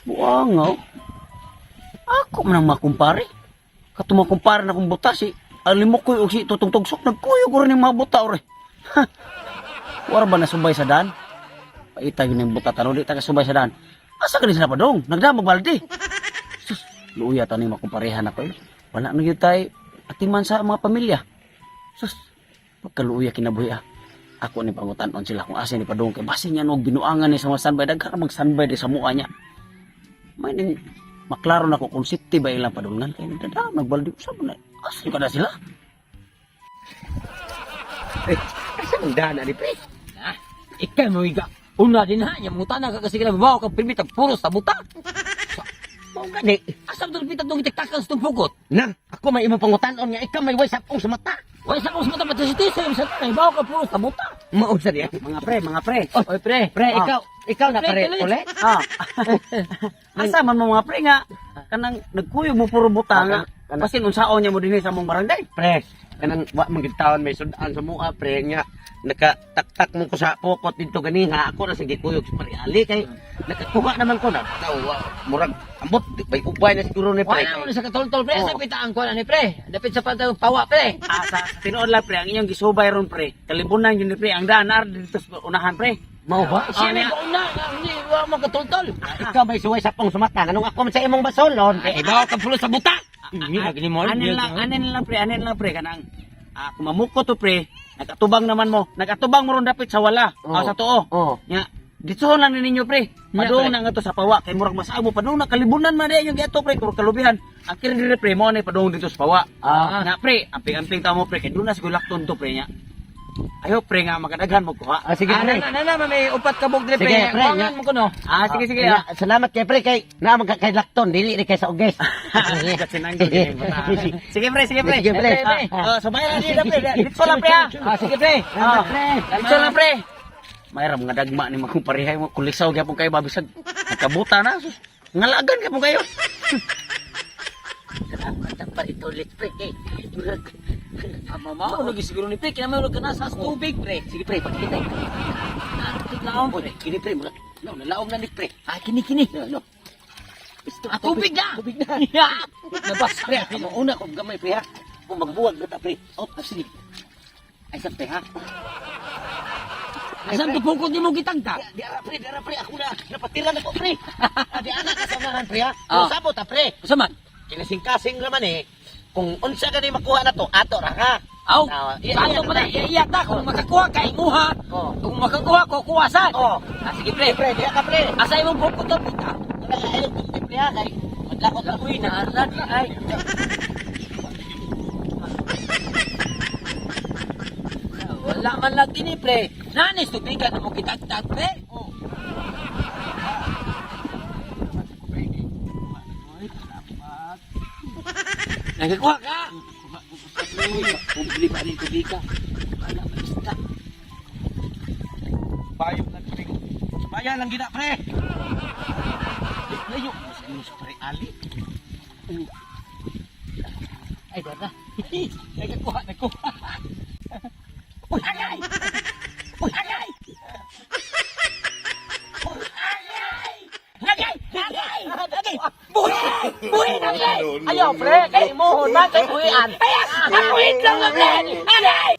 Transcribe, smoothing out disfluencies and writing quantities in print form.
Buang oh. Ako man ang makumpare. Katong makumpare na kong buta si Alimukoy og si Tutong Tugsok nagkuyog rin yung mga buta ore. Ha. Wara ba nasubay sa daan? Paita yun yung buta taro di ta kasubay sa daan. Asa ka sila padong? Nagdamag balde. Sus, luya ta ni makumparehan ako eh. Wala na gyud tay atiman sa mga pamilya. Sus, pagkaluya kinabuhi ah. Ako ni pangutan-on sila kung asa ni padong kay basin niya og binuangan ni sa mga standby daghan mag standby di sa mua niya. May ning maklaro na ko kung safety ba ilang padulngan kay nagdadam nagbaldi usab na. Asa ka na sila? Eh, asa mong daan ani pre? Ah, ikaw mo iga. Una din ha, yung muta na kasi kila babaw kang primita puro sa buta. Mao gani. Asa mo pita tong itaktakan sa tong pugot? Na, ako may imong pangutanon nga ikaw may way sapong sa mata. Wala sa akong sa mata pati si Tisa, sa tanay babaw ka puro sa buta. Mao sa diya. Mga pre, mga pre. Oy pre, Pre, Ah. ikaw na Pre, pare tuloy. ulit. Ah. Asa man mo mga pre nga kanang nagkuyog mo puro buta nga. Basin unsaon niya mo dinhi sa mong barangay. Pre, kanang wa man gid taon may sudan sa mua pre nga nakataktak mo ko sa pokot dito ganiha ako na sa gikuyog sa pare Ali kay nakakuha naman ko na tao murag ambot bay ubay na siguro ni pre. Wala mo na sa katoltol pre, Oo. asa pita ang kuan ani pre. Dapit sa pantay pawa pre. Ah, sa tinuod lang pre, ang inyong gisubay ron pre. Kalibunan yun ni pre, ang daan ar dito sa unahan pre. Mao ba? Siya may kauna, hindi wa mo katoltol. Ikaw may suway sapong sa mata nganong ako man sa imong basolon. Ay babaw ka puro sa buta. Anin lang pre, anin lang pre kanang ah, kung to pre, nagatubang naman mo. Nagatubang mo ron dapit sa wala, Oo. ah, sa tuo. Oh. Nya, dito lang ni ninyo pre. Nya, Padung pre. na nga to sa pawa kay murag masaag mo padung na kalibunan man diay yung giadto pre, murag kalubihan. Ang kiri dire pre mo na padung dito sa pawa. Ah. Na pre, amping-amping ta mo pre kay doon na siguro lakton to pre nya. Ayo pre nga makadaghan mo kuha. Ah, sige Ah, pre. na na na may upat ka bug pre. Sige, pre, Kuwangan nga. mo kuno. Ah, sige sige. Ah, salamat kay pre kay naa man ka kay Lakton dili ni kay sa Uges. Sinanggol din yung bata. Sige pre, sige pre. Sige, pre. Ah, oh, sabay na dito pre. Dito lang pre ha. Ah, sige pre. Ah, pre. Dito lang pre. Mayra mga dagma ni makumparehay mo kulisaw gyapon kayo babisag. Nagkabuta na sus. Ngalagan gyapon kayo. Salamat pa itulit pre kay. Ah, mamaw lagi siguro ni pre, kinamay ka na sa tubig pre. Sige pre, pagkita. Laom Oy, kini pre mura. No, nalaom na ni pre. Ah, kini kini. No, no. Isto, Ah, tubig na. Tubig na. Ya. Nabas Pre, ako una kong gamay pre ha. Kung magbuwag na ta pre. Oh, ah, sige. Ay sa pre ha. Asan to pukot nimo gitagta? Di ara pre, di ara pre, ako na napatira na ko pre. Ah, di ana ka sa unahan pre ha. Ah. Kung sabot ta pre. Usa man? Kinasing-kasing naman eh. Kung unsa gani makuha na to, ato ra ka. Aw, Ah, iya, sa ato iya, pa na iya ta kung makakuha kay imuha. Oh. Kung makakuha ko kuha sad. Oh. Ah, sige pre. Pre, diha ka pre. Asa imong pukot to pita? Wala ka ayong kunti pre ha kay maglakot ka. Uy, naarad ay. Wala man lang kini pre. Nanis tubigan mo kitagtag pre. Oh. Nagkakuha ka. Bumili pa rin tubig ka. Wala man isda. Bayo lang tubig. Bayan lang gina pre. Layo mas mo sa pre Ali. Ay, dara. Nagkakuha, nagkuha. Uy, agay! Uy, agay! Uy, agay! Agay! Agay! Agay! Buhi! Buhi na, pre! Ayaw, pre! Kay mo, na, kay buhian! Ay, ako lang na, pre! Agay!